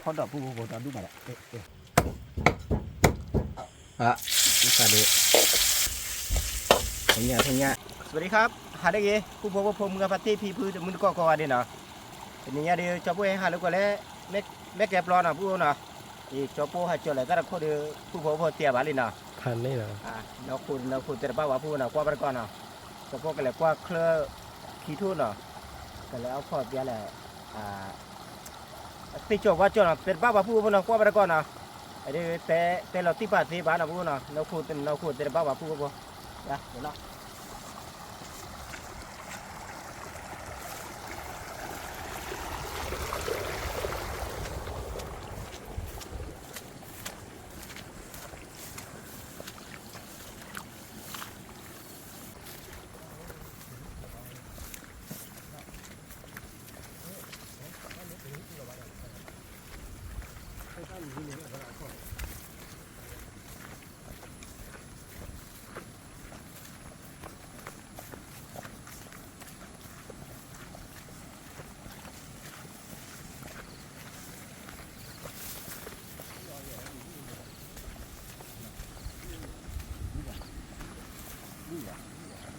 ဟီၣ်ဒီးပူဖိဖိဒီဒူၣ်မးဒီး, အ့ၣ်, အ့ၣ်, အ့ၣ်, အ့ၣ်, ထညါ, ထညါ, สวัสดีครับ, ဟါဒ့ၣ်ဂ့ၤ ပုၢ်ဖိဝဲၢ်ဖိ မုၢ်ဂၤဖါတံၢ် ဖံဖု တမုၢ်တကိးကိးဂၤဒဲးနီၤ, တနံၤညါဒီး ကၠီပိၢ်ဟဲဟးလၢကွၢ်လၢ မဲၢ်ကဲပျီနီၤ ပုၢ်နီၤ, အံၤ ကၠီပိၢ်ဟးကၠီၤလၢတၢ်တခိၣ်ဒီး ပုၢ်ဖိဝဲၢ်ဖိတဲဘၣ်လံနီၤ, နီၢ်ခိ နီၢ်ခိတဲတဘၣ်ဘၣ် ပုၢ်နီၤ ကွၢ်ဘၣ်တကီၢ်နီၤ, ကၠီပိၢ်ကလဲၤကွၢ်ချၢခံထိၣ်နီၤ, ကလဲၤအီၣ်ခီၣ်ပျါလဲၣ် သ့ၣ်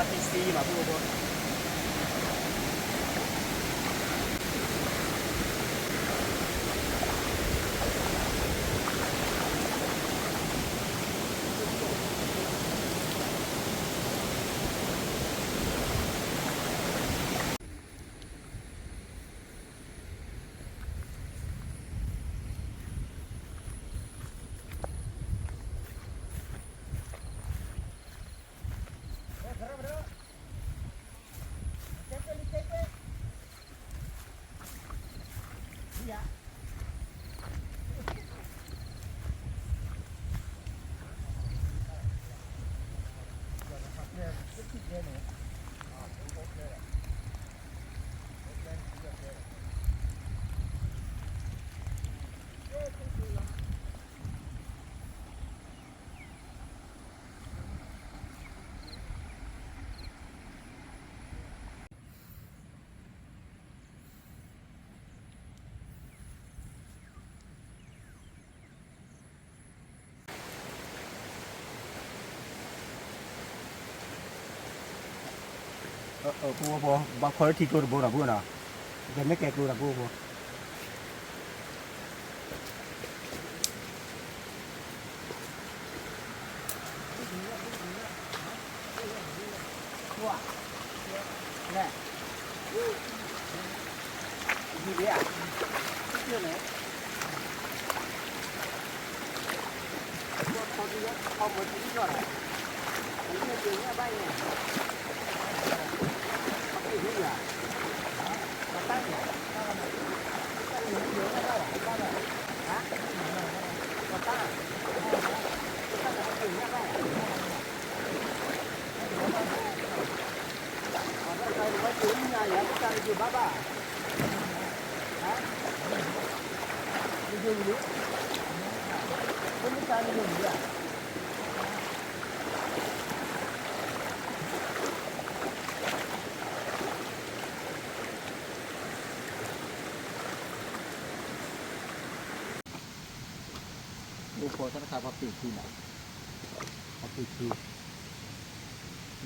ကၠီၣ်ဝါကၠီၣ်နီၤ တဲတဘၣ်ဘၣ် ပုၢ်ဖိနီၤ ကွၢ်ဘၣ်တကီၢ်နီၤ, အဒ်တဲ တဲလီၤတံၢ်ပာ်သ့ဘၣ်နီၤ ပုၢ်နီၤ နီၢ်ခိ နီၢ်ခိတဲတဘၣ်ဘၣ် ပုၢ်ဖိဖိ, ယၤလီၤ. ကွၢ်ထံဆံးမး ပုၢ်ဖိ ပုၢ်ဖိ ဘၣ်ခီလၢထံကျိတဘိနီၤ ပုၢ်ဖိနီၤ, ကဲမ့ၢ်ကဲကျိနီၤ ပုၢ်ဖိ ဖိတၢ်တခါ ပှၤပ့ၤခံနီၤ, ပှၤပ့ၤခံ,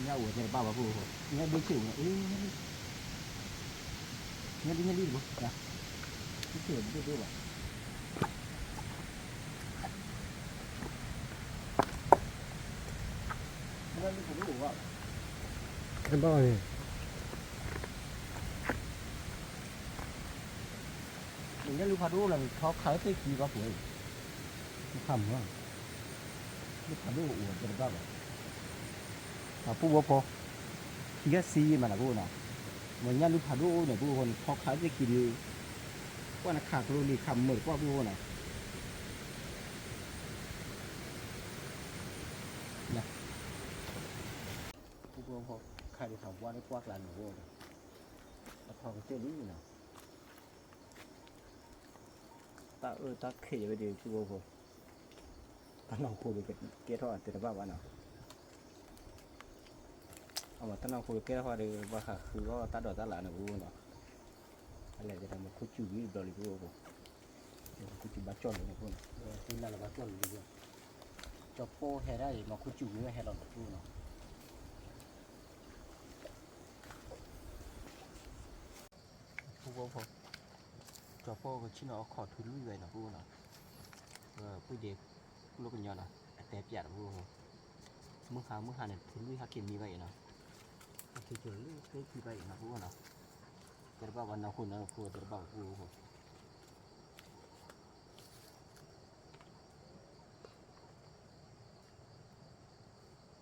ညၣ်အိၣ်တဲတဘၣ်ဘၣ် ဖိဖိ, ညၣ်ဒိၣ်ဆ့ၣ်အိၣ်နီၤ, အ့ ညၣ်ဒိၣ်ညၣ်လံတဘိ, ဒိၣ်ဆ့ၣ်အိၣ်ဒိၣ်ဒိၣ်ဘၣ်, ညၣ်ဒိၣ်ဖးဒိၣ်အိၣ်ဘၣ်, တဘၣ်န့ၣ် နညၣ်လုၢ်ဖးဒိၣ်လီၤ နထီခးလၢသ့ၣ်ခံဘၣ်ပှဲၤ, နခးမုာ်, လုၢ်ဖးဒိၣ်အိၣ်တဲတဘၣ်ဘၣ်, ပုၢ်ဖိဖိ, ထံဂၤဆံးမးနီၤ ပုၢ်ဖိနီၤ, မ့ၢ်ညၣ်လုၢ်ဖးဒိၣ်အိၣ်န့ၣ် ပုၢ်ဖိ နထီခးလၢသ့ၣ်ခံဒီး, ကွၢ်နခးကျိလံခးမုာ်တကွၢ် ပုၢ်ဖိနီၤ, ပုၢ်ဖိ ခးဒံးခးဝါလၢကွၢ်ကျါန့ၣ် ပုၢ်ဖိနီၤ, အထီကတၢၢ်လံနီၤ တၢ်အၢတၢ်ခဲးယဝဲဒၣ် ပုၢ်ဖိဖိ, တၢ်နီၢ်ခိဒီးကဲထီၣ်တဲတဘၣ်ဘၣ်နီၤ, အမ့ၢ်တၢ်နီၢ်ခိဒီးကဲထီၣ်ဒီး ပှၤဟးဃုအီၣ်တၢ်ဒိးတၢ်လၣ်န့ၣ် ပုၢ်ဖိနီၤ, လဲၤကဒါမီၤခိၣ်စူၣ်ဝံၤတဘျီလံဖိအိၣ်ဖိ, မီၤခိၣ်စူၣ်ဘၣ်ကၠီၣ်လီၤလံဖိနီၤ, ဝဲသ့ၣ်လၢ်လၢဘၣ်ကၠီၣ်လီၤလံဖိ, ကၠီၣ်ပိၢ်ဟဲဒၣ်အံၤ မီၤခိၣ်စူၣ်ဝံၤဝဲဟဲလီၤလံဖိနီၤ. ဖိဖိဖိ, ကၠီၣ်ပိၢ်ကဆ့ၣ်နီၤအခီၣ်ထူလွံၢ်ဝဲနီၤဖိနီၤ, ပှ့ၤဒ့ကူလိကညီနီၤ အတဲပၠးတဖိဖိ, မုၢ်ဟါမုၢ်ဟါန့ၣ် ထူလွံၢ်ဟဲက့ၤမံဘၣ်အံၤနီၤ, ဟဲက့ၤကၠီၣ်လၢသ့ၣ်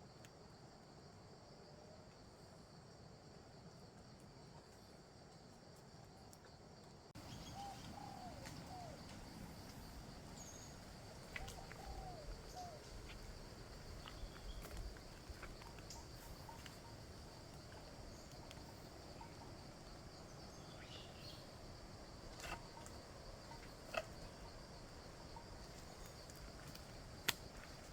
ခံဘၣ်အံၤနီၤဖိနီၤ, တဲတ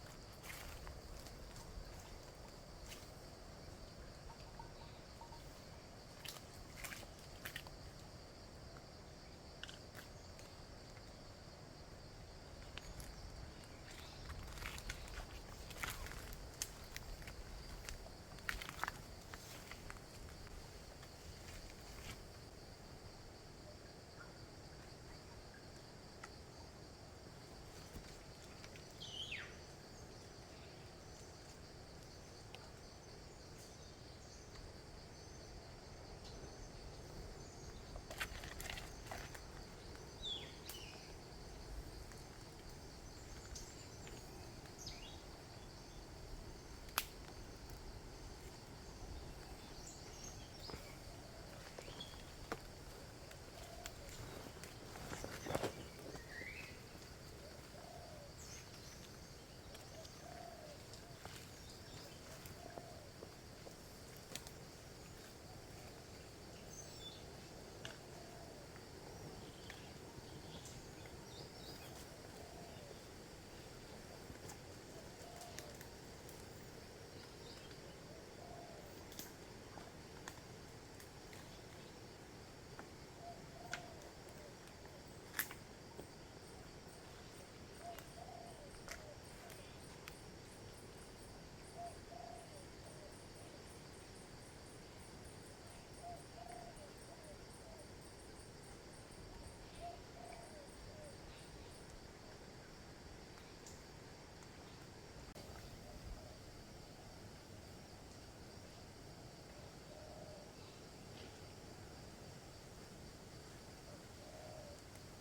ဘၣ်ဝဲနီၢ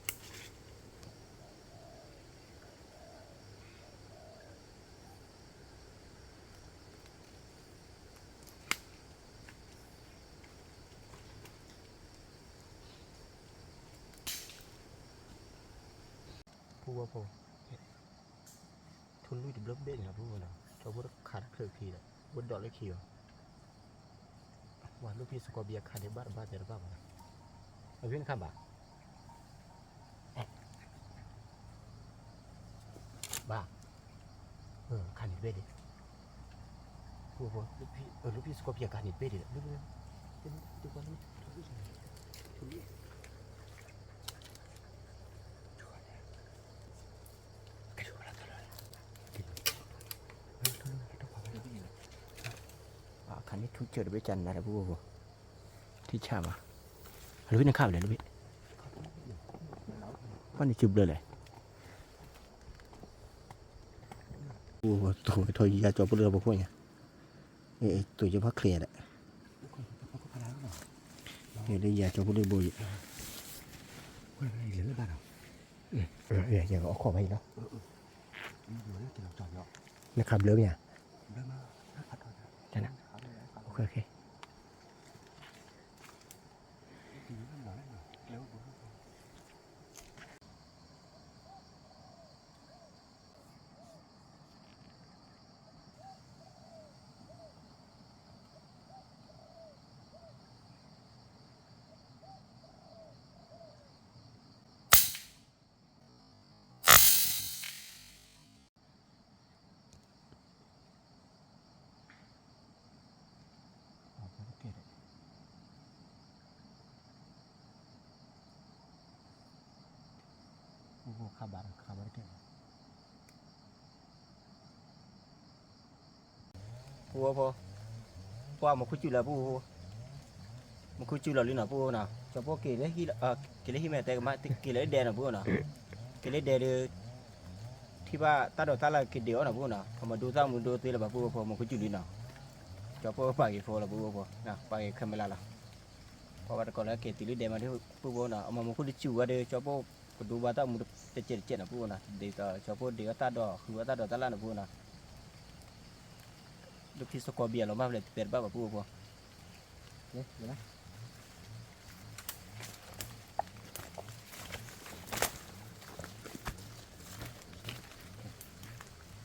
်ခိနီၢ်ခိ တဲတဘၣ်ဖိဖိ ဖိဝဲဖိ, ထူလွံၢ်တဘျီဘ့ၣ်န့ၣ်လီၤ ဖိဝဲနီၤ, ကၠီဖိတခးတချုးခံဒီး ဝဲဒိးလၢခံအီၤ, ဝဲလူၢ်ဖံးစကီးဘံအခးန့ၣ်ဘၣ်တဘၣ်တဲတဘၣ်ဘၣ်နီၤ, အဖံနခးဘၣ် ဘၣ်, ခးန့ၣ်တဘ့ၣ်ဒံး, ဖိဖိ, လူၢ်ဖံးစကီးဘံအခးန့ၣ်တဘ့ၣ်ဒံး, အခါန့ၣ်ထူစၢၢ်တဘ့ၣ်ကနၤလၢပဂိၢ်ဖိ, ထံဆၣ်မး, အလူၢ်ဖံးနခးဘၣ်လဲၣ်လူၢ်ဖံး, ဘၣ်န့ၣ်စုဘျၢလဲၣ်, အိၣ်သိးဝဲထီၣ်ယၤကၠီဖိလၢပခိၣ်ညါ, သိးကၠီဖီချ့ဒီး, လၢယၤကၠီဖိလၢဘိယံၤ, အခီၣ်ဘၣ်အံၤလီၤ, နခးဘျၢမ့ၢ်ဧါ, တၢ်န, အိၣ်ခ့ၣ်ခ့ၣ်. ဘၣ်တခါဘၣ်တကဲ ပူဖိ, ပှၤမူခိၣ်စူၤလီၤပူဖိ, မူခိၣ်စူၤလီၤလံနီၤပူနီၤ, ကၠီၤပိၢ်က့ၤလၢဟံၣ်မ့ၢ်တဲကမး က့ၤလၢဟံၣ်ဒဲးနီၤပူနီၤ, က့ၤလၢဒဲးဒီး ထံၣ်ဘၣ်တၢ်ဒိးတၢ်လၢ်က့ၤဒံးအီၤနီၤပူနီၤ, ပမၤဒိသၣ်မူဒိသ့လၢၤဘၣ်ပူဖိ, မူခိၣ်စူၤလံနီၤ, ကၠီၤပိၢ်ပာ်က့ၤဖိလီၤပူဖိ, ပာ်က့ၤခဲမ့ၢ်လၢ်လီၤ, ပှၤဘၣ်တကိးလၢက့ၤတုၤလၢဒဲးမးဒ်ပူဖိနီၤ, အမ့ၢ်မူခိၣ်တစူၤဝဲဒီး ကၠီၤပိၢ်ကဒိဘၣ်တၢ်မူတစဲးတစဲးနီၤပူနီၤ, ဒ်သိးကၠီၤပိၢ်ဒ့အီၣ်တၢ်ဒိး ဃုအီၣ်တၢ်ဒိးတၢ်လၢ်နီၤပူနီၤ, လၢဖံစကီးဘံၣ်အလီၤမၢ်ဖျဲးတပဲတဘၣ်ဘၣ်ပူဖိ တ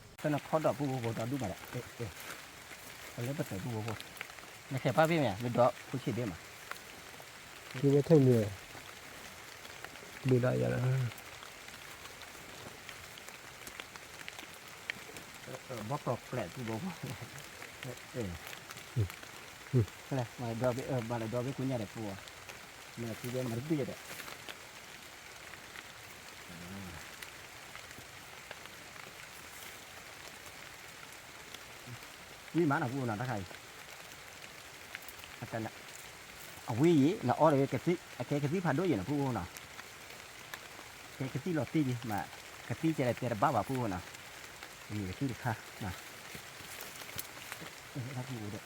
နခီဒီးပူဖိဒီဒူၣ်မးဒီး, အလၢပတၢၢ်ပူဖိ, နခဲပၢ်ဘ့ၣ်မ့ၢ် နဒီဖိဆံးဘ့ၣ်မး, ကဝဲထၢၣ်မုၢ်, မုၢ်ဒၣ်ယၤလၢ ဘီၣ်ကီၢ်ကျဲးပူဖိ, မၤဒီဘ့ၣ်အၢ မၤလၢဒီဘ့ၣ်ကိညါဒီးပူအီၤ, မၤလၢပူဘ့ၣ်မၤတဘ့ၣ်ဒီး ဝံၤမးနီၤပူနီၤ တခါအံၤ, အဝံၤအံၤ နအီၣ်ဒီး အကဲကသံၣ်ဖးဒိၣ်ယဲၢ်နီၤပူနီၤ, ကဲကသံၣ်လီၤတံၢ်လံ မး ကသံၣ်ကဲလၢတဲတဘၣ်ဘၣ်ပူနီၤ, ကသံၣ်တခါ တၢ်ပူဒီး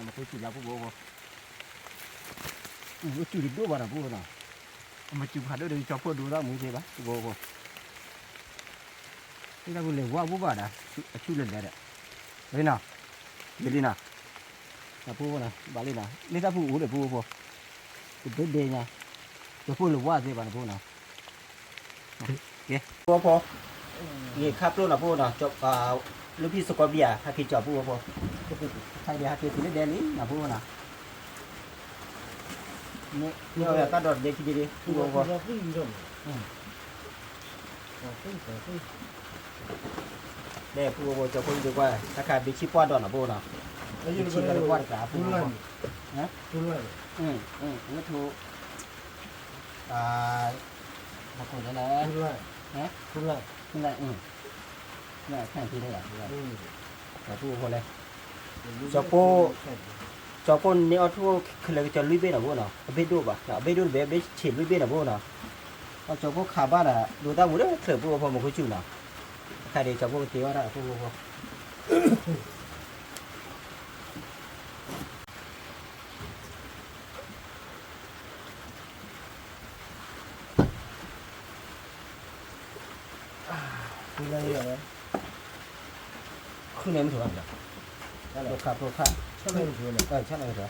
မ့ၢ်စူၤလၢပူဖိ, စူၤတဒိၣ်ဘၣ်နီၤပူနီၤ, အမ့ၢ်စူၤဖးဒိၣ်ဒီး ကၠီၤဖိဒိသၣ်မူသ့ဘၣ် ပူဖိ, လၢတၢ်ပူၤလဲၤဝါပူဘၣ်ဒီး အဆူၣ်လဲၤလဲၤဒီး, လံနီၤ, ယလံနီၤ, ပူဖိနီၤ ဘၣ်လံနီၤ လၢတၢ်ပူၤအိၣ်ဒီးပူဖိ, တဒိဒဲညါ, ကၠီၤဖိလဲၤဝါသ့ဘၣ်နီၤပူနီၤ ပူဖိ, ယခါပျိနီၤပူနီၤ, လၢဖံစကီးဘံၣ်ဧါ ဟဲက့ၤကၠီၤပူဖိ, ဟဲက့ၤတုၤလၢဒဲးလံနီၤပူနီၤ, မ့ၢ်အီၣ်တၢ်ဒိးတဒဲခံဒဲဒဲ ပူဖိ, ဒဲပူဖိ ကၠီၤဖိဒိကွၢ် တၢ်ခါဘ့ၣ်ဆံပှၢ်ဒီးနီၤပူနီၤ, ဘ့ၣ်ဆံလၢတကွၢ်တကျါပူဖိ, ဝဲထိ ဘၣ်ခိၣ်လဲၣ်, လဲၣ်, လဲၣ်, လဲၣ်, ပူဖိလဲၣ်, ကၠီၤဖိ, ကၠီၤဖိန့ၢ်အီၣ်ထူၣ်ခဲလၢာ်ကစီၤလွံၢ်ဘ့ၣ်နီၤပူနီၤ, အဘ့ၣ်ဒိၣ်ဘၣ်, အဘ့ၣ်ဒိၣ်တဘ့ၣ် အဘ့ၣ်ဆံးလွံၢ်ဘ့ၣ်နီၤပူနီၤ, အကၠီၤဖိခးဘၣ်ဒီး ဒိသၣ်မူဒီးချၢးပူဖိမူခိၣ်စူၤနီၤ, ခါဒံးကၠီၤဖိကသ့အီၣ်တၢ်ပူဖိ ဃုန့ၣ်မ့ၢ်ထီၣ်ဘၣ်, ပျိခါ ပျိခါ, ဆၣ်န့ၣ်မ့ၢ်ထီၣ်, ဆၣ်န့ၣ်မ့ၢ်ထီၣ်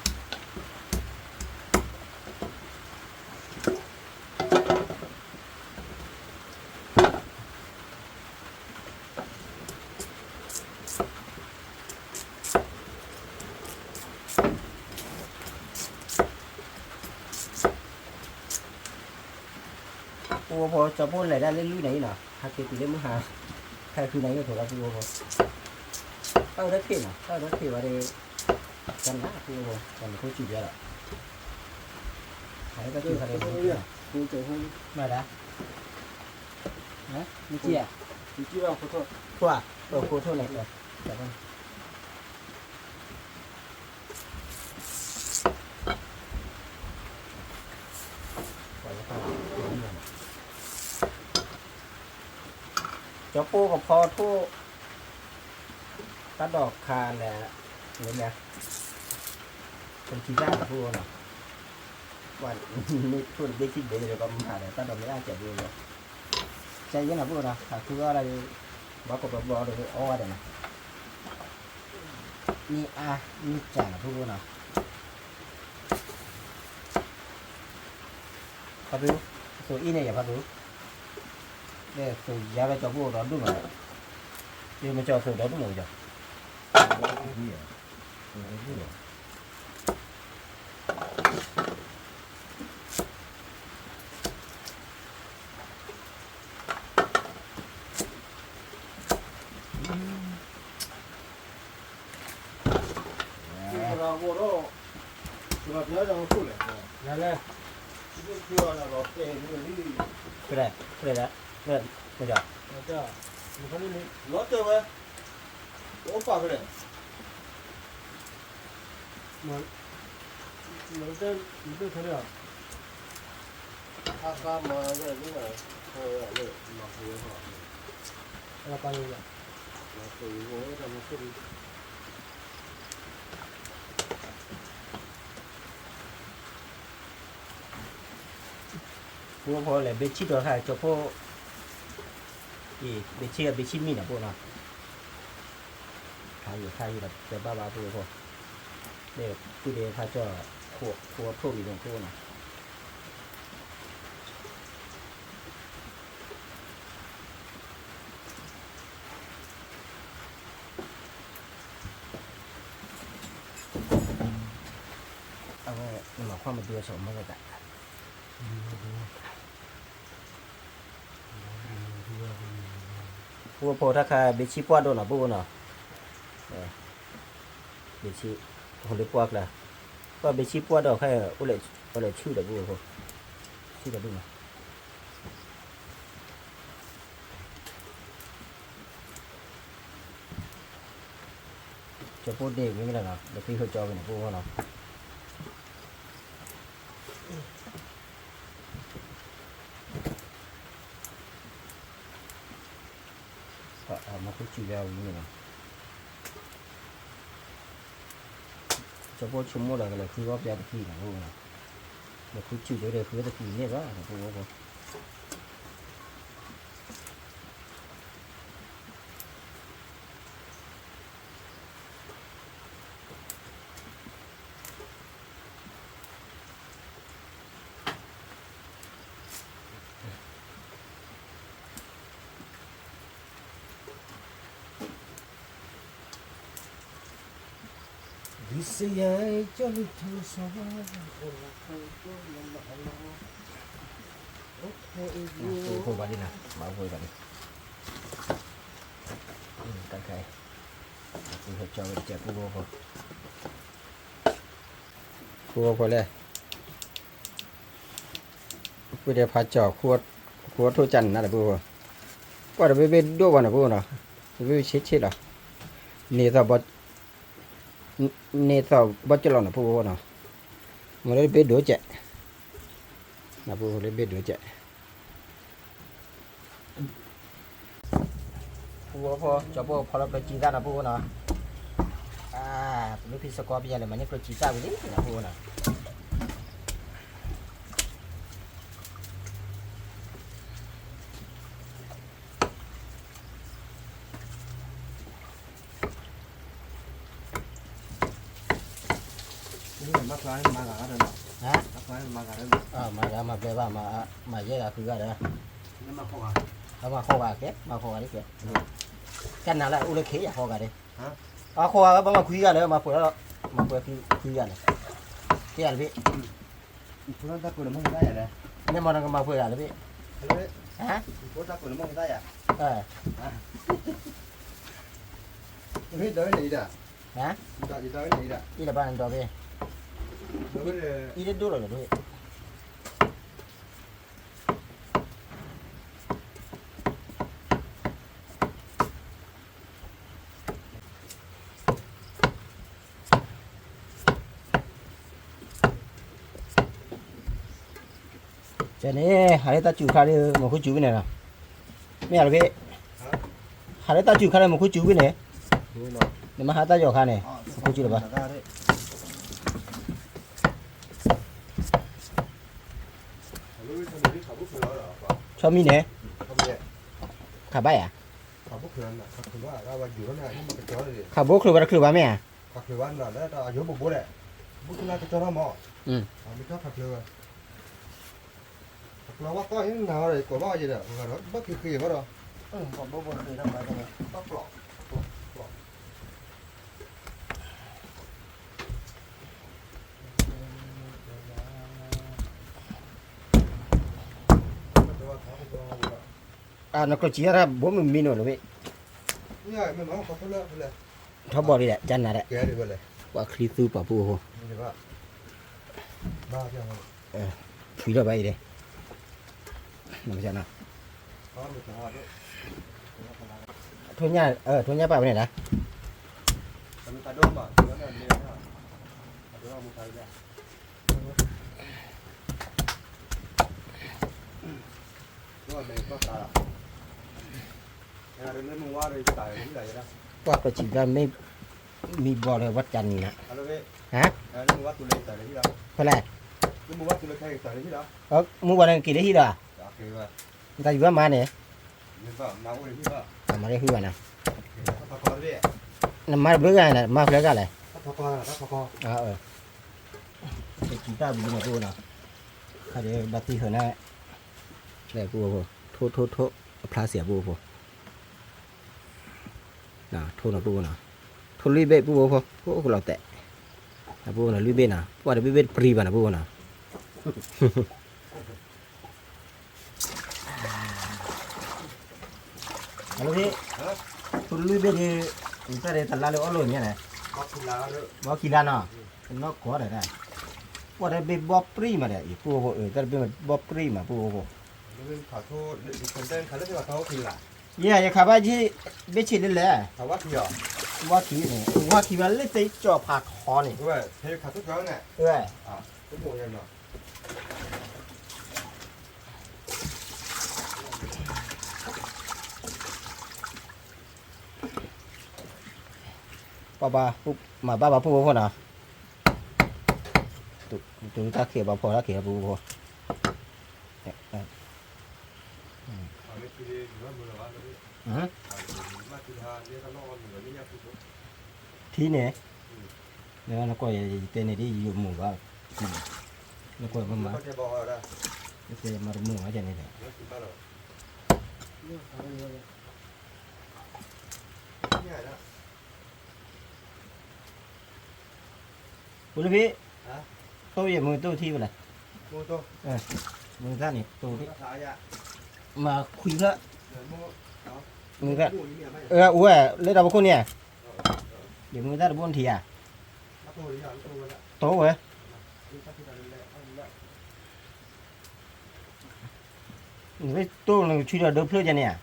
ပူဖိ ကၠီၤဖိလဲၤဒၣ်လၢလွံၢ်နၤအံၤနီၤ, ဟဲက့ၤတုၤလၢမုၢ်ဟါ, ဟဲဃုနၤအံၤလၢထိးလီၤပူဖိ, တၢ်အၢတၢ်ထံၣ်နီၤ, တၢ်အၢတၢ်ထံၣ်ဝဲဒီး, ကနၤပူဖိ ကနၤခိၣ်စူၤယဲလီၤ, ဟဲတၢ်ထံၣ်ခါဒီး, မ့ၢ်ဒၣ်, မ့ၢ်ကံၣ်ဧါ, ထိၣ်ဧါ, ထိၣ်ထိၣ်န့ၣ်, ကၠီၤဖိကဖီထိၣ်, တၢ်ဒိးခါလဲၣ်, လဲၣ်, ပထံၣ်တၢ်ပူဖိနီၤ, ပှၤမ့ၢ်ထိၣ်တဘ့ၣ်ခံဘ့ၣ်ဒီး ပှၤမၤဒီး တၢ်ဒိးမ့ၢ်အါကဲးပူဖိ, ကဲယဲနီၤပူဖိနီၤ, ဟးဃုအီၣ်ဒၣ်, ဘၣ်ကိးပဘီဒီးအီၣ်ဝဲဒီးနီၤ မ့ၢ်အါမ့ၢ်စှၤနီၤ ဖိဖိနီၤ. ဖါသူ, အသိးအ့ၣ်န့ၣ်ယၤဖါသူ, ဒီးသိးယၤဝဲကၠီၤဖိဒီဒူၣ်မး, ယမ့ၢ်ကၠီၤသိးဒီဒူၣ်မးကၠီၤ အ ဖဲလဲၣ်, ဖဲလဲၣ်, ဖဲလဲၣ်, လီၤတဲာ်ဝဲ, အိၣ်ပာ်ဖဲလဲၣ်, လီၤတဲာ်, လီၤတဲာ်ဖဲလဲၣ်, အဃါမၤဝဲဒၣ်, အပာ်လီၤ, ပှၤဖိလဲၣ် ဘ့ၣ်ဆံၣ်တီခါ ကၠီဖိ, အံၤ ဘ့ၣ်ဆံၣ် ဘ့ၣ်ဆံၣ်မံနီၤ ပှၤနီၤ, ခါအံၤ ခါအံၤဒီး တဲဘၣ်ဘၣ်ပှၤဖိ, ဒီး ပုၢ်ဒ့ဖးကၠီၣ် ခိးထိၣ်လံန့ၣ် ပှၤနီၤ. အဝဲ နမၤခွါမဒုအဆိမိၣ်သး, ပှၤဖိတၢ်ခါ ဘ့ၣ်ဆံၣ်ပှၢ်ဒိၣ်နီၤ ပှၤနီၤ, ဘ့ၣ်ဆံၣ် ဟိလၢပှၢ်ကျါ, ပှၤဘ့ၣ်ဆံၣ်ပှၢ်ဒိၣ်ခါ အိၣ်လဲၤဆူၣ်ဒီးပှၤဖိ, ဆူၣ်ဒီးပှၤနီၤ. ကၠီဖိဒ့ဝံၤမ့ၢ်လီၤနီၤ ဒီးသံဟိကၠီဝဲန့ၣ် ပှၤဖိနီၤ. မၤခူစူၣ်လၢအဝံၤန့ၣ်လီၤ. ကၠီဖိဆိကမိၣ်ဒီးကလဲၤဃုအီၣ်ပျါတကံၢ်နီၤ, လဲၤဃုစူၣ်ဒီးဃုတကံၢ်န့ၣ်ဘၣ် ပှၤဖိ ဒ်စယါကၠီလံထူစီၤ, အိၣ်ဘၣ်ဒ်နၤ ဘၣ်အိၣ်ဘၣ်ဒ်, တၢ်ခါအံၤ ကၠီဝဲတကဲပူဖိ, ပူဖိလဲၣ်. ပှၤဒ့ဖးကၠီၣ် ဃုအီၣ်ထိၣ်ကၢ်နးနးဒီးပှၤ, ပှၤတဘ့ၣ်ဘ့ၣ်ဒိၣ်ဘၣ်နီၤပှၤနီၤ, တဘ့ၣ်ဘ့ၣ်ဆ့ဆ့လီၤ, န့ၢ်သီၣ်ဘီ, န့ၢ်သီၣ်ဘီကၠီလီၤနီၤပှၤနီၤ, မ့ၢ်လၢတဘ့ၣ်ဒိၣ်ကဲး, နပှၤလၢဘ့ၣ်ဒိၣ်ကဲး. ပှၤဖိ ကၠီဖိဖီလီၤကျိၣ်စံသၣ်နီၤပှၤနီၤ, ပလူဖံစကီးပယီၤလဲၤမၤန့ၢ်ကျိၣ်စံသၣ်ဝံၤလံနီၤပှၤနီၤ. မၤဂၤမၤဘျဲဘၣ် မၤယဲၢ်ဂၤဃုဂၤဒီး, မၤဃီဂၤကဲ မၤဃီဂၤဒ်ကဲ, ကနၤလၢအိၣ်လၢခ့ယၤဃီဂၤဒ်, အဃီဂၤဘၣ်မၤခွံဂၤလၢ မၤပှဲၤလီၤ, မၤပှဲၤခွံဂၤန့ၣ်, ကဲယၤတဘ့ၣ် မ့ၢ်မၤနကမၤပှဲၤဂၤတဘ့ၣ်, အံၤလၢဘၣ်နဒီဘ့ၣ်, အံၤတဒိၣ်လီၤတဘ့ၣ်. ကဲန့ၣ် ဟးလၢတၢ်စူၤခါဒီး မ့ၢ်ခိစူၤဝံၤန့ၣ်လီၤ, မ့ၢ်ယၤတဘ့ၣ်, ဟးလၢတၢ်စူၤခါဒီး မ့ၢ်ခိစူၤဝံၤန့ၣ်, နမ့ၢ်ဟးတၢ်ယီၤခါန့ၣ် မ့ၢ်ခိစူၤလၢၤဘၣ်. ဆီမံၤန့ၣ်, ခးဘၣ်ယၤ, ခးဘိချုးဝဲတချုးဘၣ်မ့ၢ်ဧါ, နကျိၣ်စံယါတၢ်ဘိမုၢ်မံ နီၤလီၤဝဲ, ထီဘိဒ်လဲၣ် ကနၤဒီး, ပှၤချံသူပှၤဖိအဃိ, ထွံထီၣ်ဘၣ်အံၤဒီး နကနီၤ, ထိၣ်ညၣ်, ထိၣ်ညၣ်ပာ်ဝဲန့ၣ်ဒၣ်, ပှၢ်ပဆံးဘၣ်မ့ၢ်, မံဘီလၢဝဲတနံၤနၤ, ဟါ, ဖဲလဲၣ်, မုၢ်ဝါန့ၣ်က့ၤလၢဟံၣ်ဒီး, တၢ်ယူၤဘၣ်မါန့ၣ်, မါလၢဟုဘၣ်နၤ, နမါတဘျုးဂၤန့ၣ် မါဖျၢၣ်ဂၤလဲၣ်, ပစံးတၢ်ဘျုးနီၤပူဖိနီၤ, ခါဒီးဘၣ်သံဃုာ်န့ၣ်, လဲၤပူဖိ, ထိၣ်ထိၣ်ထိၣ် အဖျါစံးပူဖိ, ထိၣ်နီၤပူဖိနီၤ, ထိၣ်လွံၢ်ဘ့ၣ်ပူဖိဖိ, အိၣ်ကလီၤတဲာ်, ပူဖိနီၤ လွံၢ်ဘ့ၣ်နီၤ, ပှၢ်တဘ့ၣ်ဘ့ၣ်တပျံၤဘၣ်နီၤပူဖိနီၤ အလၢ, ထိၣ်တလွံၢ်ဘ့ၣ်ဒီး, တၢ်ဒ်တလါလၢအီၣ်လိာ်ညါန့ၣ်, ဘီခံလါနီၤ, တနီၢ်ကီၢ်ဒီး, ပှၢ်တဘ့ၣ်ဘီပြံၣ်မးဒီး ယပူဖိ, တၢ်တဘ့ၣ်ဘီပြံၣ်မးပူဖိ, ယဲ ယခးဘၣ်ယဲ, ဘ့ၣ်ဆ့လၢလဲၣ်, ဝါခံန့ၣ်, ဝါခံဘၣ်လၢသ့ကၠီၤဖးထီန့ၣ်, ပှၤဘၣ်, မၤဘၣ်ဘၣ်ပူဖိနီၤ, တုၤတၢ်ခံးဘၣ်ဖီၣ်တၢ်ခံးပူဖိ, ထံန့ၣ်, နကွၢ်ယတဲန့ၣ်ဒ်ယမုာ်ဘၣ်, နကွၢ်မးမး, နတဲမၤတမုာ်ဘၣ်န့ၣ်ဒီး ပူလၢဖံ, တိၢ်ယမုာ်တိၢ်ထံဝဲလဲၣ်, မုာ်တၢ်န့ၣ်တိၢ်, မၤခွံဖျၢၣ်, မုာ်တၢ်, အိၣ်ဝဲ, လၢတၢ်ဖီခိၣ်န့ၣ်ဧါ, ယမုာ်တၢ်တဘိနထံၣ်ဧါ, တိၢ်ဝဲ နကတိၢ်နကဆံဒီးဒၢဖျၢၣ်ကဲန့ၣ်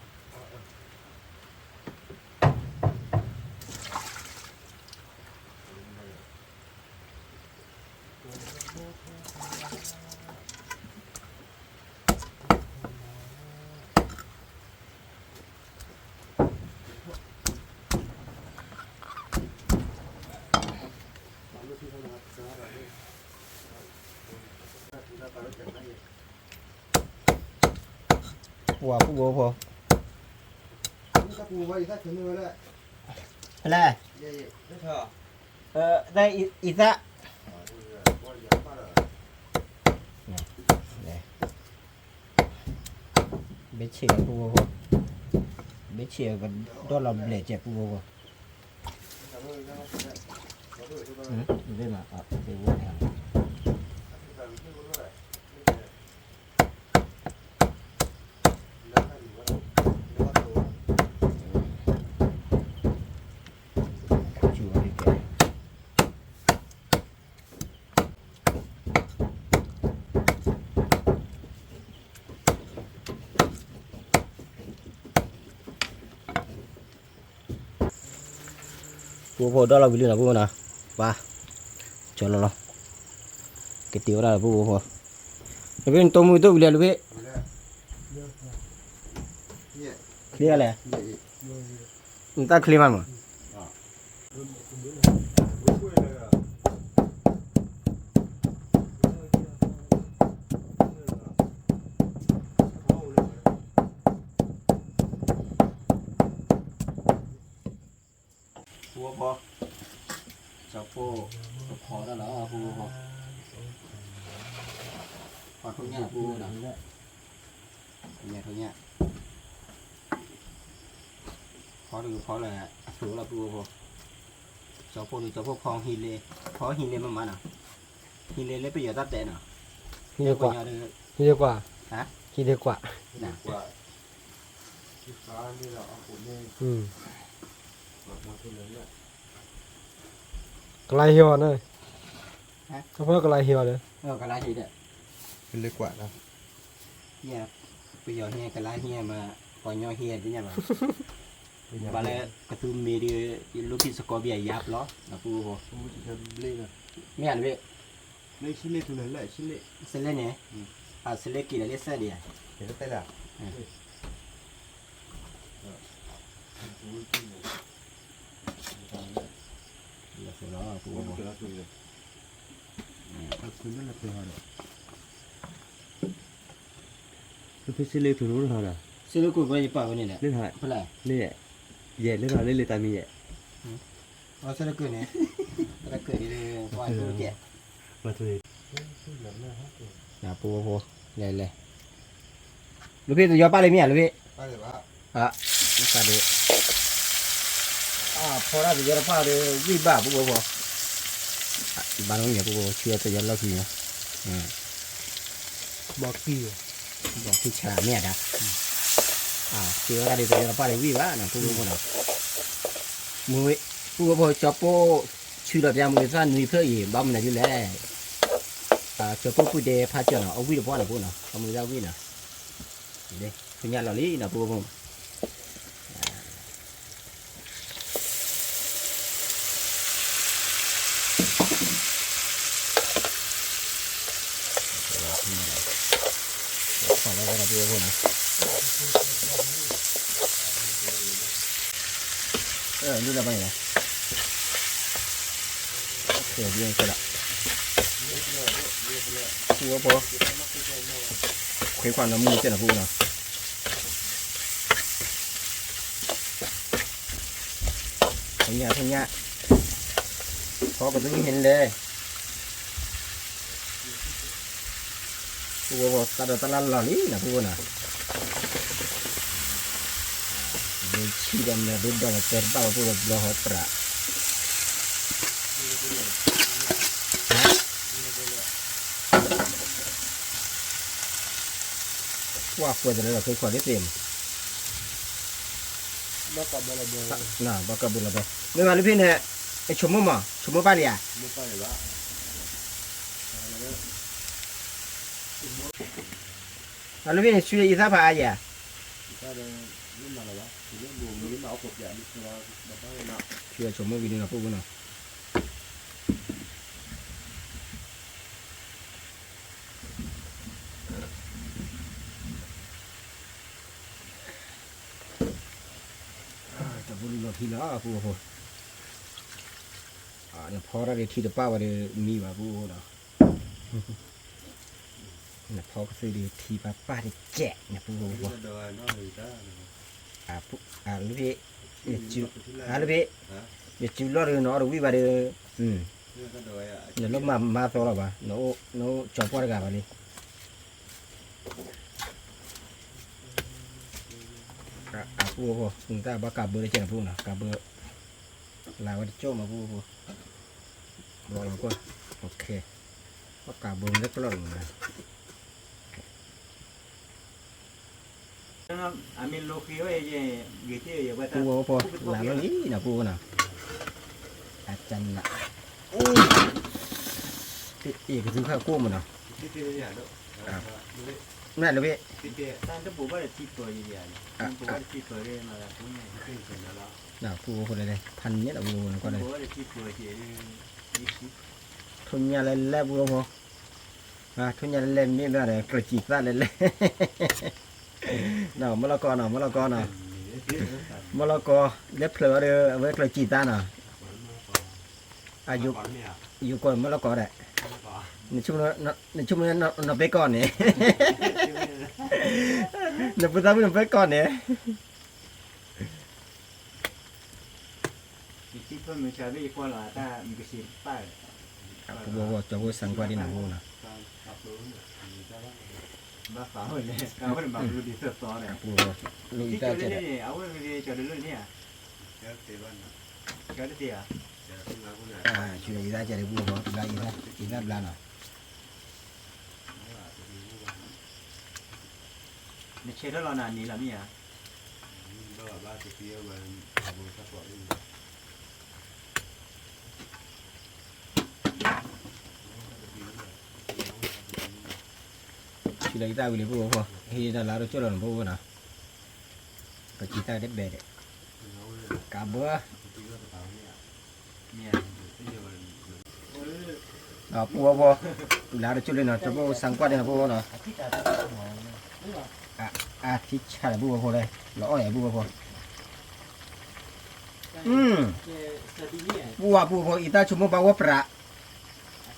ဧါ, ပှၤပူဖိ, ဖဲလဲၣ်, တၢ်အံသၣ်, ဘ့ၣ်ဆ့လီၤပူဖိ, ဘ့ၣ်ဆ့ကဒီၣ်လီၤဘျဲၣ်ကဲပူဖိ, ဘ့ၣ်မး, ပူဖိဒီၣ်လီၤဝံၤလံနီၤ ပူဖိနီၤ, ပှၤ, ကၠီလီၤလီၤ, ကတ့ၤဝဲဒၣ်လီၤပူဖိ, လၢဖဲနတိၢ်မုၢ်တိၢ်ဝံၤလံလၢဖဲ, ချ့လဲၣ်, နတၢ်ချ့မးမး ပူဖိ, ကၠီဖိ, ကဖီတၢ်လီၤပူဖိ, ဖီထိၣ်ညၣ်ပူဖိနီၤ, ညၣ်ထိၣ်ညၣ်, ဖီတကဖီလၢအသိးလီၤပူဖိ, ကၠီဖိန့ၣ် ကၠီဖိဖီဟံးလ့, ဖီဟံးလ့မးမးနီၤ, ဟံးလ့လၢပယီၤတၢ်တဲနီၤ, ဟံးလ့ကွၢ်, ဟံးလ့ကွၢ်, ဟံးလ့ကွၢ်, ကလါဟ့အီၤန့ၣ်, ကဖီကလါဟ့အီၤဒီး, ကလါဟ့ဒီး, ဟံးလ့ကွၢ်နီၤ, ယဲ, ပယီၤဟံၣ်ကလါဟံၣ်မး, ပှၤညီဟံၣ်တသ့ၣ်ညါဘၣ်, ဘၣ်လၢကသူမ့ၢ်ဒီး လိၣ်ခံစကီဘံယါပျီ, ပူဖိ, မ့ၢ်ဧါတဘ့ၣ်, စလဲန့ၣ်, အစလဲက့ၤဒီးလၢစဲဒံးဧါ, လီၤ, ဖဲစ့လ့ကထိးန့ၣ်အိၣ်လၢဟီဒီး, စ့လ့ကထိးဝဲယပာ်ဝဲန့ၣ်လဲၣ်, လၢဟီ, လၢ, ယဲၢ်လၢဟီလၢလၢတၢ်မံၤယဲၢ်, အစ့လ့ကထိးန့ၣ်, စ့လ့ကထိးန့ၣ်, ပူဖိ, လဲၤလဲၤ, လၢဖဲတယီၤပာ်လၢမ့ၢ်ဧါလၢဖဲ, အ, ဖီတၢ်တယီၤတပာ်ဒီး ဝံၣ်ဘၣ်ပူဖိ, ဘၣ်လီၤမ့ၢ်ပူဖိ ဆူတယီၤလီၢ်ခံန့ၣ်, ဘီကံၢ်, ဘီကံၢ်ဆါမ့ၢ်ဧါဒၣ်, က့ၤဝဲဒၣ်ဒီးတယီၤတပာ်ဒီးဝံၣ်ဘၣ်နီၤ ပူဖိနီၤ, မ့ၢ်ဝဲ, ပူဖိကၠီၤပိၢ်, ဆူဒီးပျၢ်မုၢ်သၣ်နွံဖျၢၣ်အံၤ ဘၣ်မနုၤဒ်လဲၣ်, ကၠီၤပိၢ်ပုၢ်ဒဲဖးကၠီၤနီၤ အဝံၣ်တပှၢ်နီၤပူဖိနီၤ အမုၢ်သၣ်ဝံၣ်နီၤ, ဆူညါလီၤလံနီၤ ပူဖိ ပူဖိ, ခွဲခွါနီၤမုၢ်ကဲနီၤပူဖိနီၤ, ထညၣ်ထညၣ်, ဖီကသူဟဲလဲၣ်, ပူဖိ တၢ်ဒီးတၢ်လၢလီၤလံနီၤ ပူဖိနီၤ, ဘုဆံဒီးမ့ၢ်ဘုဒီးလီၤတဲတဘၣ်ဝဲပူဖိဘျီဟီတရၣ် ကွၢ်ကွဲးတလၢလီၤ ခဲခီဒ်သ့ၣ်မး, ဘၣ်ကးဘၣ်လီၤဘဲ, မ့ၢ်ဘၣ်လၢဖဲန့ၣ်, အဆိကမိၣ်မး ဆိကမိၣ်ဘၣ်လံဧါ, အလၢဖဲန့ၣ် ဆူယအံသၣ်ဖးအါယဲၢ်, ဆူယဆိကမိၣ်ဝံၤဒ်နီၤ ပူဖိနီၤ တၢ်ဖိလံၤလီၤထံလီၤ ပူဖိ, နဖီတၢ်ဒ်ထံတပၣ်ဝဲဒီးမံဘၣ်ပူဖိနီၤ, နဖီကသ့ဒ်ထံပၣ်ပၣ်တကဲးန့ၣ်ပူဖိ, လၢဖဲ, လၢဖဲ, ယစုလီၢ်ဒီးနအီၣ်တဝံၣ်ဘၣ်ဒီး, နလိၣ်မၤမၤသီလီၤဘၣ်, နအိၣ်ကၠီၤပှၢ်တဂၤဘၣ်လံ အပူဖိ, နတၢ်ဘၣ်ကးဘၢတကဲးန့ၣ်ပူဖိနီၤ ကးဘၢ, လၢဝဲတကၠိၣ်မးပူဖိ, ဘျီလီၤကွၢ်, ဘၣ်ကးဘၢလၢကလီၢ်တမးနီၤ ပူဖိ, လၢလီၤလံနီၤ ပူဖိနီၤ, အကနး, အ့ၣ် ကသူခါကိၣ်မးနီၤ, မ့ၢ်လၢဖဲ, ပူဖိလဲၤလဲၤ ဖးန့ၣ်လီၤပူဖိန့ၣ်ကွၢ်လဲၣ်, ထိၣ်ညၣ်လဲၤလဲၤပူဖိ, ထိၣ်ညၣ်လဲၤလဲၤမ့ၢ်ဘၣ်ဒီး ကျၢၤစံးသၣ်လဲၤလဲၤ, မီၢ်လီၢ်ကီနီၤ မီၢ်လီၢ်ကီနီၤ, မီၢ်လီၢ်ကီ, လဲၤဖျၢၣ်အီၤဒီး အဝဲကျၢၤစံးသၣ်နီၤ, ယိၤကီၢ်မီၢ်လီၢ်ကီဒီး, နဆိကမိၣ်နီၢ်ပဲကီၢ်န့ၣ်, နပသးမုၣ်နီၢ်ပဲကီၢ်န့ၣ် ပူဖိ ကၠီဖိ စၢ်ကွၢ်ဒ်န့ၣ်ပူဖိနီၤ, ပူဖိ, လၢအံသၣ်ကဲးဒီး, ဆူယအံသၣ်ကဲးဒီးပူဖိ, ဘျါအံသၣ်ဘျါနီၤ နဆဲးထီၣ်လီၤနၤန့ၣ်လီၤမ့ၢ်ဧါ, ဆူ လၢယသးဝံၤလံ ပုၢ်ဖိဖိ, ဟံးတၢ်လါတကၠိၢ်လီၤန့ၣ် ပုၢ်ဖိဖိနီၤ, ပကံသၣ်တဘဲဒဲး, ကးဘၢ, ပုၢ်ဖိဖိ, လါတကၠိၢ်လံနီၤ, ကၠိဖိစၢ်ကွၢ်န့ၣ်နီၤ ပုၢ်ဖိနီၤ, အထံဆါဒီး ပုၢ်ဖိဖိလဲၣ်, လီၤအီၣ်ယၤ ပုၢ်ဖိဖိ, ပုၢ်ဝါ ပုၢ်ဖိဖိ အံသၣ်ဆိကမိၣ်ဘၣ်ဝဲပြး,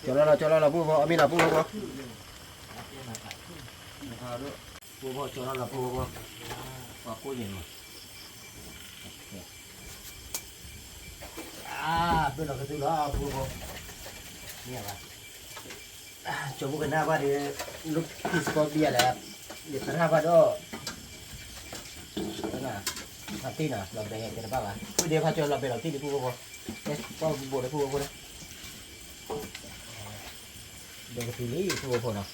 ကၠီလီၤလီၤ ကၠီလီၤလီၤ ပုၢ်ဖိဖိ, အီၣ်မ့ၤလီၤ ပုၢ်ဖိဖိ ပုၢ်ဖိ ကၠီလီၤလီၤ ပုၢ်ဖိဖိ, ပှၤကိးယဲၢ်မး, အါ, ဘၣ်လီၤကသူလီၤ ပုၢ်ဖိဖိ, မ့ၢ်ဘၣ်, ကၠီဖိကနၣ်ဘၣ်ဒီး, လၢခံစကီးဘံယၤလဲၣ်, ယသရၣ်ဘၣ်ဒီး, ဖါတံၢ်နီၤ လီၤဘဲကဲတဘၣ်ဘၣ်, ဖုဒ့ဖါကၠီလီၤဘဲလီၤတံၢ်လံ ပုၢ်ဖိဖိ, ပှၤဘူးဘူးဒီး ပုၢ်ဖိဖိလၢ ဒီးကသူလံ ပုၢ်ဖိဖိနီၤ,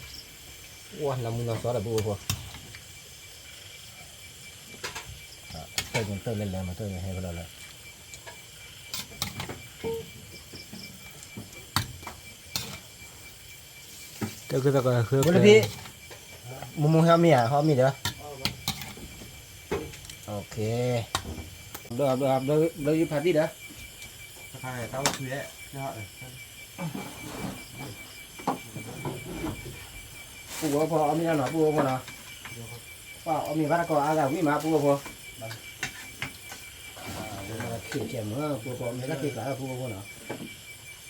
ဝါ နီၢ်မူနီၢ်စီဒီး ပုၢ်ဖိဖိ, တၢ်ကတၢၢ်လဲၤလဲၤမး တၢ်ဟဲကလီလၢ တၢ်ကတၢၢ်ကဃၢ မူလၢဖံ, မူမူဟဲအီၣ်မ့ၤဧါ ဟဲအီၣ်မ့ၤဒီး, ဘျီ ဘျီ ဘျီ ဘျီယဖါတံၢ်ဒီး, တၢ်အိၣ်ဆူၣ်, ပုၢ်ဖိဖိ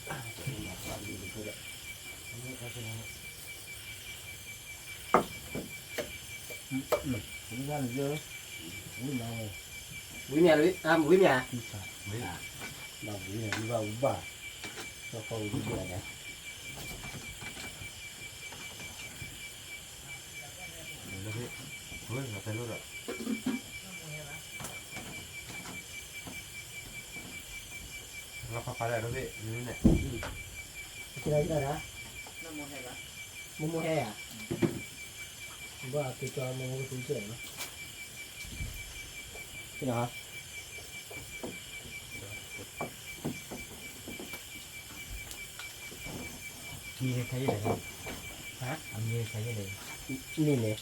အီၣ်မ့ၤလီၤနီၤ ပုၢ်ဖိဖိနီၤ, ပှၤအီၣ်မ့ၤဘၣ်တၢ်ကီအါဂၤဝံၣ်မး ပုၢ်ဖိဖိ, ခံကဲမး ပုၢ်ဖိဖိ မ့ၢ်တၢ်ခံကျါလီၤ ပုၢ်ဖိဖိနီၤ ဝံၤမ့ၢ်ဧါ ဝံၤမ့ၢ်ဧါ, ဘၣ်ဝံၤန့ၣ် ဝံၤဘၣ်ဝံၤဘၣ်, ကီၢ်ဝံၤဒ်လဲၣ်န့ၣ် လီၤဖးဖးဒီး ဒ်န့ၣ်, မိၢ်မိၢ်ဟဲဧါ, ဘၣ်က့ၤကၠီမိၢ်မိၢ်ကသူကဲၣ်နီၤ, မံၤခါယဲၢ်လဲၣ်, အမံၤခါယဲၢ်လဲၣ်, န့ၣ်န့ၣ်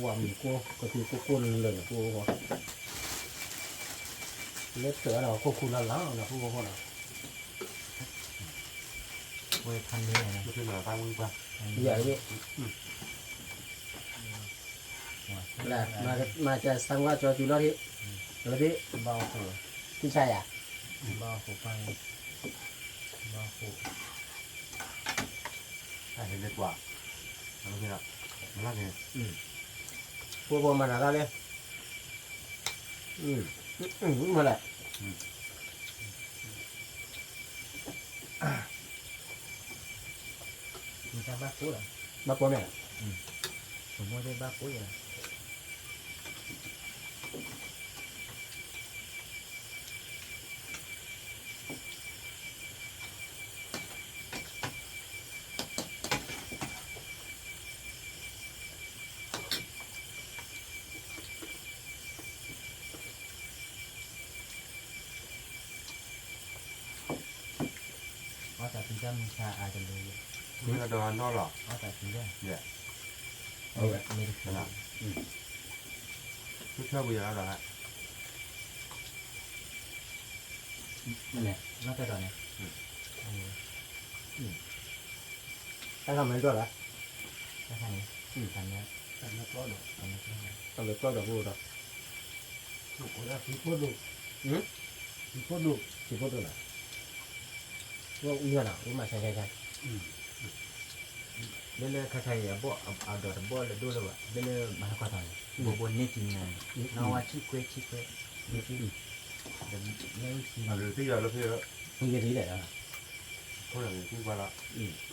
ဝၤမံၤကိၢ် ကသံၣ်ကိၢ်ကိၢ်လၢာ်လၢာ်ဖိ, လၢတၢ်ဒီးခိၣ်ခူလၢ်လၢ်လၢဖိဖိနီၤ, ဝဲဖးန့ၣ်, ယၤလၢ, မၤကစၢ်စၢ်ဝါကၠီတုၤလီၤဒံး, လီၤဒံး, ဘၣ်အိၣ်ခိၣ်, သံဆါယၤ, ဘၣ်အိၣ်ခိၣ်ပၢ်, ဘၣ်အိၣ်ခိၣ် တၢ်ဟဲလၢကွၢ်, မၤလၢက့ၤ, ဖိဖိမၤနၤတၢ်လၢ, မၤလဲၣ်, မ့ၢ်တၢ်ဘၣ်ကိၢ်လီၤ, ဘၣ်ကိၢ်မ့ၢ်, ပမိၢ်သ့ၣ်ဘၣ်ကိၢ်ယၤ အီၣ်တၢ်ဖံးတၢ်မုၢ်ဆါအါတလၢယဲၢ်, မ့ၢ်အဒိးအနီၢ်လီၤ, အီၣ်တၢ်ဖံးတၢ်, ယဲၢ်, မ့ၢ်တဖံး, ဆၢဝံၤယၤလီၤ, မ့ၢ်လဲၣ်, နီၢ်တၢ်ဒီးန့ၣ်, တၢ်ခါမၤဒိၣ်လီၤ, တၢ်ခါန့ၣ်, တၢ်မၤကျီဒီး, တၢ်မၤကျီဒီးဖိဒီး ဖိဒိၣ်, ဖိဒိၣ်, ဖိဒိၣ်လီၤ, ဝဲအူယီၢ်နီၤ ဝဲမၤဆါဆါဆါ, ဘၣ်လၢခါဆါအံၤ အဘီၣ်အဒိးတဘီၣ်လၢဒိၣ်လၢၤဘၣ် ဘၣ်လၢမၤဟးကွၢ်ထီၣ်န့ၣ် ဘိဘိန့ၢ်ကံနၤန့ၣ် နီၢ်ဝါဆံခွဲဆံခွဲ, န့ၢ်ကံ, န့ၢ်ကံ, န့ၢ်ကံလီၤ, ပှၤ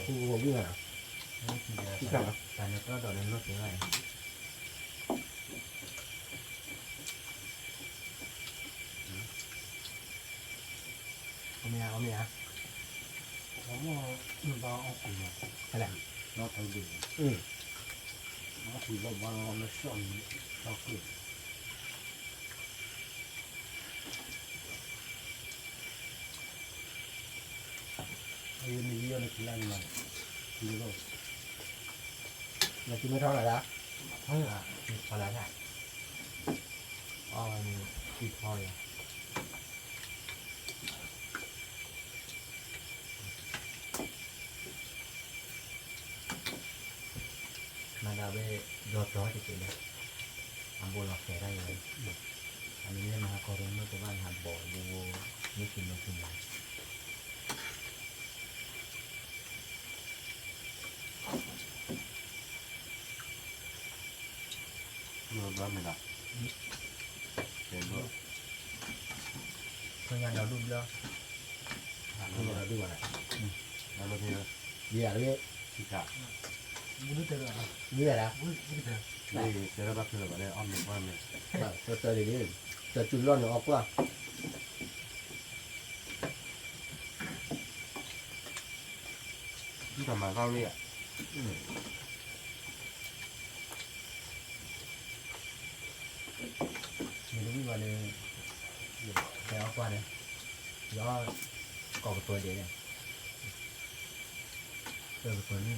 ကူဝဲဝံၤလီၤ, တၢ်န့ၣ်တီဒီးန့ၣ်လိၣ်သ့ဘၣ်, အမ့ၢ်ဧါ, အမ့ၢ်ဧါ, ဘၣ်အီၣ်ကူမး, ဟဲလဲၣ်, နီၢ်ထီဒိၣ်, ထံလီၤဘၣ်လီၤလၢရှီၣ်န့ၣ် ထီၣ်ကၢၢ် အယမ့ၢ်ယံၤအီၤန့ၣ် ထံလၢန့ၣ်လီၤ, ထံလီၤ, နထံမ့ၢ်ထီၣ်လၢဒၣ်, ထီၣ်လၢဒၣ်, အီၤန့ၣ် ထံထီၣ်လီၤ. မၤဒၣ်ဝဲ ဒီတီတက့ၢ်လၢ အဘိလီၤဃဲၤတၢ်ယၤ, အမ့ၢ်မၤဟးကီၢ်ရိၣ်မုၢ်ကဘၣ်နၤဘီၣ်ဘိဘိ မ့ၢ်က့ၤမ့ၢ်က့ၤမၤ ဘျီမ့ၢ်ဒၣ်, ဖဲညါဒီဒူၣ်ဘျီ, ဖဲညါဒီဒူၣ်ဘၣ်, ယၤတဂ့ၤ, ယၤဒၣ်, တဲဘၣ်ဖဲလၢၤဘၣ်လၢအီၣ်မ့ၤကွၢ်မ့ၤ, တၢ်စူၤလီၢ်န့ၣ်အီၣ်ကွၢ် ဒ်တၢ်မၤသီဝဲဧါ, မ့ၢ်တဝံၣ်ဘၣ်န့ၣ်, တဲအီၣ်ကွၢ်န့ၣ်, ယ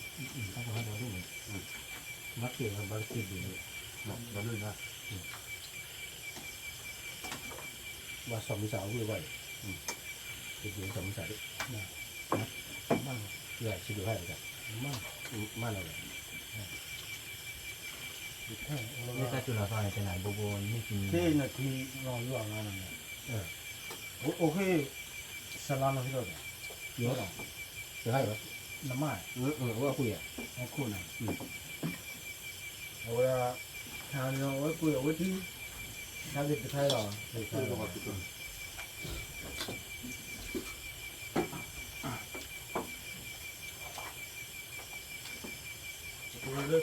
အီၣ်, ကိးကပၢၤဒဲးန့ၣ်, ပၢၤကပၢၤလံကပၢၤန့ၣ်, တၢ်ကမၤဒီဒူၣ်န့ၣ်, ဘၣ်က့ၤဝဲဘၣ်က့ၤဒ်န့ၣ်, ဒီဒူၣ်န့ၣ် ဘၣ်စီၤမုၢ်စၢ်အဂ့ၢ်ဘၣ်အံၤ, က့ၤက့ၤစီၤမုၢ်စၢ်ဒ်, ယဆံဒိၣ်ဟဲလီၤ, မ့ၢ်လီၤဝဲ, မ့ၢ်တၢ်စူၤလီၤသီန့ၣ် တနၤဘိဘိမ့ၢ်က့ၤ, သ့ၣ်နထံလီၤယွၤလီၤန့ၣ်, အိၣ်ဃ့, စလါလီၤဟ့ၣ်လီၤဒီး, ယိၤ, နမၢ်, အဝဲအခိၣ်ယဲ, အခိၣ်န့ၣ် အဝဲ, ခါန့ၣ်အဝဲကွံာ်အဝဲထံ, ခါသ့ၣ်တခါလီၤ, ပဝဲလၢပခီဝဲဒၣ်, အဝဲဒၣ်,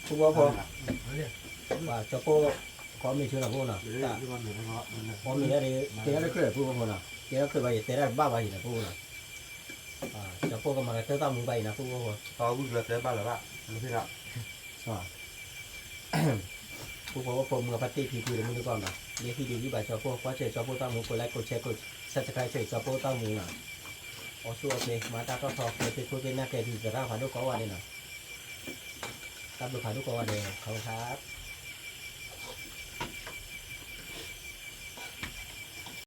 ဖုဝါဖီ, ကၠီဖိ, ကီမ့ၢ်ဆၢနီၤဖိနီၤ, ကီမ့ၢ်ဒၣ်, တဲဒၣ်တခရံာ်ဖုဝါဖီနီၤ, တဲဒၣ်တခရံာ်ဘၣ်ယတဲဒၣ်တဘၣ်ဘၣ်ယံၤနီၤဖိနီၤ, ကၠီဖိကမၤကတၢၢ်သၣ်မူဘၣ်ယံၤနီၤဖိဝါဖီ, တၢ်ဝံၤလီၤတဲဘၣ်လၢၤဘၣ်, ဖိဖိဖိမုၢ်အဖါတ့ၢ်ဖံဖုတမုၢ်တကီၢ်နီၤ, လၢဟံၣ်ဒ်ယုၢ်ဘၣ်ကၠီဖိ ကွၢ်စဲၣ်ကၠီဖိသၣ်မူ ကိး like ကိး share ကိး subscribe စဲၣ်ကၠီဖိသၣ်မူနီၤ, အီၣ်ဆူၣ်အီၣ်ချ့ မၤတၢ်တီၢ်ထီ ကျဲၤဖ့ခိၣ်သ့ၣ်နၢ်ကျဲၤဒုးသရၣ်ဖးဒိၣ်ကိးဂၤဒဲးနီၤ, တၢ်ဘျုးဖးဒိၣ်ကိးဂၤဒဲး ခီဖျိ